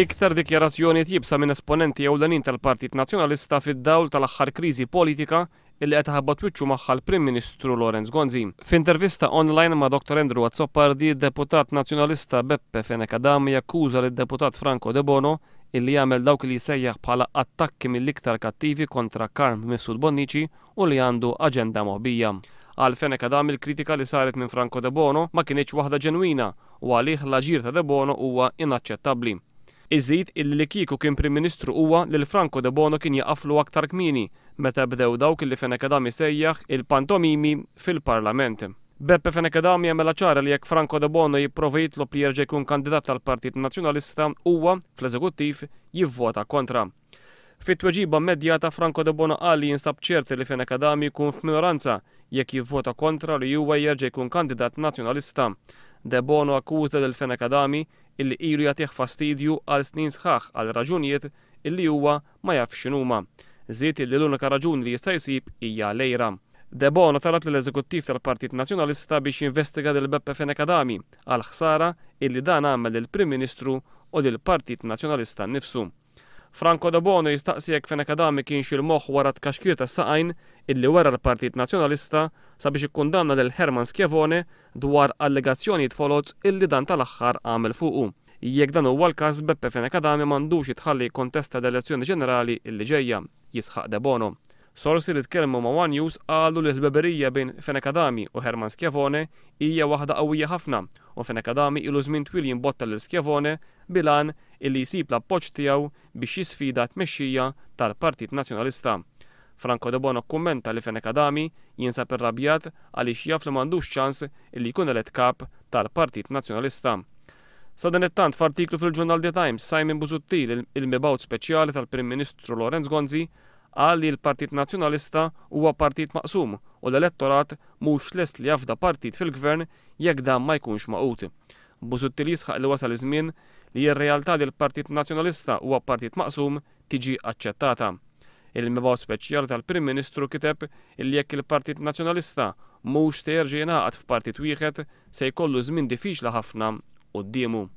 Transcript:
Iktar dikjarazzjonijiet iebsa minn esponenti ewlenin tal-Partit Nazzjonalista fid-dawl tal-aħħar kriżi politika illi qed iħabbat wiċċu magħha l-Prim Ministru Lawrence Gonzi. F'intervista online ma' Dottor Andrew Azzopardi, d-deputat Nazzjonalista Beppe Fenech Adami jakkuża lid-deputat Franco Debono illi jagħmel dawk li jsejjaħ bħala attakki mill-iktar kattivi kontra Carm Mifsud Bonnici u li għandu aġenda moħbija. Għal Fenech Adami l-kritika li saret minn Franco Debono ma kinitx waħda ġenwina u għalih l-aġir ta' Debono huwa inaċċettabbli. Iżid illi li kieku kien Prim Ministru huwa lil Franco Debono kien jaqaflu aktar kmieni meta bdew dawk illi Fenech Adami sejjaħ il-pantomimi fil-Parlament. Beppe Fenech Adami għamilha ċara li jekk Franco Debono jipprova jitlob li jerġa' jkun kandidat tal-Partit Nazzjonalista huwa, fl-Eżekuttiv, jivvota kontra. Fi tweġiba immedjata Franco Debono qal li jinsab ċert li Fenech Adami jkun f'minoranza jekk jivvota kontra li huwa jerġa' jkun kandidat Nazzjonalista. Debono akkuża lil Fenech Adami illi ilu jagħtih fastidju għal snin sħaħ għal raġunijiet illi huwa ma jafx x'inhuma. Żied illi l-unika raġuni li jista' jsib hija l-għira. Debono talab lill-Eżekuttiv tal-Partit Nazzjonalista biex jinvestiga lil Beppe Fenech Adami għall-ħsara illi dan għamel lill-Prim Ministru u lill-Partit Nazzjonalista nnifsu. Franco Debono jistaqsi jekk Fenech Adami kienx il-moħħ wara t-tkaxkir tas-saqajn illi wera l-Partit Nazzjonalista sabiex ikkundanna lil Herman Schiavone dwar allegazzjonijiet foloz illi dan tal-aħħar għamel fuqu. Jekk dan huwa l-każ Beppe Fenech Adami m'għandux jitħalli jikkontesta l-elezzjoni ġenerali illi ġejja, jisħaq Debono. Sorsi li tkellmu ma' one News qalu li l-ħbeberija bejn Fenech Adami u Herman Schiavone hija waħda qawwija ħafna u Fenech Adami ilu żmien twil jimbotta lil Schiavone bil-għan illi jsib l-appoġġ tiegħu biex jisfida t-tmexxija tal-Partit Nazzjonalista. Franco Debono kkummenta li Fenech Adami jinsab irrabjat għaliex jaf li m'għandux ċans illi jkun elett Kap tal-Partit Nazzjonalista. Sadanittant f'artiklu fil-ġurnal The Times, Simon Busuttil, il-mibgħut speċjali tal-Prim Ministru Lawrence Gonzi, qal li l-Partit Nazzjonalista huwa partit maqsum u l-elettorat mhux lest li jafda partit fil-Gvern jekk dan ma jkunx magħqud. Busuttil jisħaq li wasal iż-żmien li r-realtà li l-Partit Nazzjonalista huwa partit maqsum tiġi aċċettata. Il-mibgħut speċjali tal-Prim Ministru kiteb illi jekk il-Partit Nazzjonalista mhux se jerġa' jingħaqad f'partit wieħed se jkollu żmien diffiċli ħafna quddiemu.